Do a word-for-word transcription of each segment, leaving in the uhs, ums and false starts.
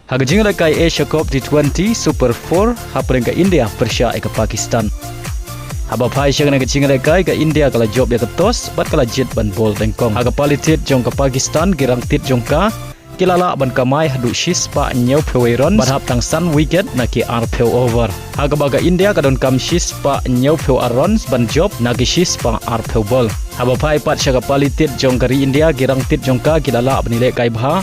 Ha ka jinglehkai Asia Cup T twenty Super four hapdeng ka India pyrshah ïa ka Pakistan. Haba phai sha kane ka jinglehkai ka India ka la jop ïa ka toss bad ka la jied ban bol nyngkong. Ha ka pali tied jong ka Pakistan ki rangtied jong ka ki la lah ban kamai haduh shispah hynñiewphew wei runs bad hap tang san wicket na ki arphew over. Ha kaba ka India ka donkam shispah hynñiewphew ar runs ban jop na ki shispah arphew bol. Haba phai pat sha ka pali tied jong ka ri India ki rangtied jong ka ki la lah ban ïalehkai bha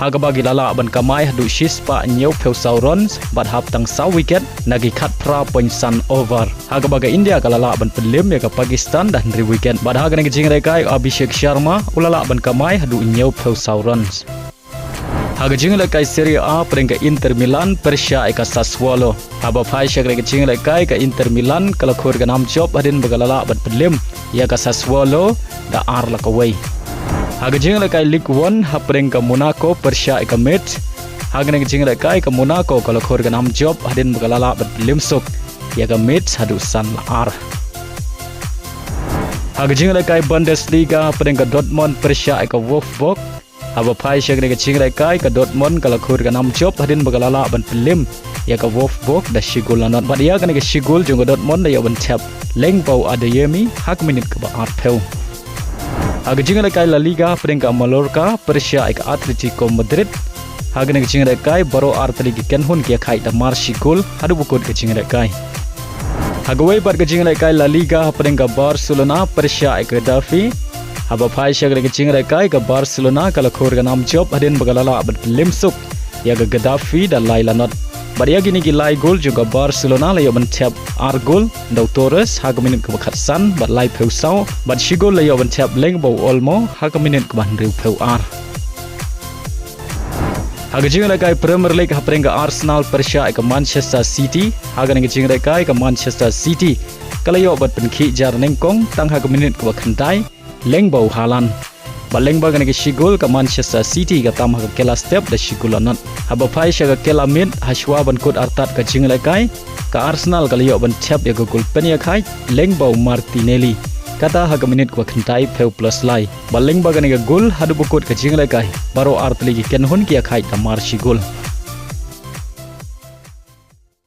ha kaba ki la lah ban kamai haduh shispah hynñiewphew saw runs bad hap tang saw wicket na ki khatphra point san over. Ha kaba ka India ka la lah ban pynlem ïa ka Pakistan da hynriew wicket. Bad ha kane ka jinglehkai Abhishek Sharma u la lah ban kamai haduh hynñiewphew saw runs. Ha ka jinglehkai Serie A hapdeng ka Inter Milan pyrshah ïa ka Sassuolo. Haba phai sha kane ka jinglehkai ka Inter Milan ka la khur ka nam jop hadien ba ka la lah ban pynlem ïa ka Sassuolo da ar la kawei. Ha ka jinglehkai Ligue one hapdeng ka Monaco pyrshah ïa ka Metz. Ha kane ka jinglehkai ka Monaco ka la khur ka nam jop hadien ba ka la lah ban pynlem suk ïa ka Metz haduh san la ar. Ha ka jinglehkai Bundesliga hapdeng ka Dortmund pyrshah ïa ka Wolfsburg. Haba phai sha kane ka jinglehkai ka Dortmund ka la khur ka nam jop hadien ba ka la lah ban pynlem ïa ka Wolfsburg da shi gol la nod. Bad ïa kane ka shi gol jong ka Dortmund da ïoh ban thep lyngba u Adeyemi ha ka minit kaba arphew. Ha ka jinglehkai La Liga hapdeng ka Mallorca pyrshah ïa ka Atletico Madrid. Ha kane ka jinglehkai baroh artylli ki kynhun ki ïakhaid da mar shi gol haduh ba kut ka jinglehkai. Ha kawei pat ka jinglehkai La Liga hapdeng ka Barcelona pyrshah ïa ka Getafe. Haba phai sha kane ka jinglehkai ka Barcelona ka la khur ka nam jop hadien ba ka la lah ban pynlem suk ïa ka Getafe da lai la nod. Bad ïa kine ki lai gol jong ka Barcelona la ïoh ban thep ar gol da u Torres ha ka minit kaba khatsan bad laiphew saw bad shi gol la ïoh ban thep lyngba u Olmo ha ka minit kaba hynriewphew ar. Ha ka jinglehkai Premier League hapdeng ka Arsenal pyrshah ïa ka Manchester City. Ha kane ka jinglehkai ka Manchester City ka la ïoh ban pynkhih jar nyngkong tang ha ka minit kaba khyndai lyngba u Haaland. Bad lyngba kane ka shi gol ka Manchester City ka tam ha ka kylla step da shi gol la nod. Haba phai sha ka kylla miet ha shuwa ban kut artat ka jinglehkai ka Arsenal ka la ïoh ban thep ïa ka gol pynïakhaid lyngba u Martinelli. Kata ha ka minit kaba khyndaiphew plus lai. Bad lyngba kane ka gol haduh ba kut ka jinglehkai baroh artylli ki kynhun ki ïakhaid da mar shi gol.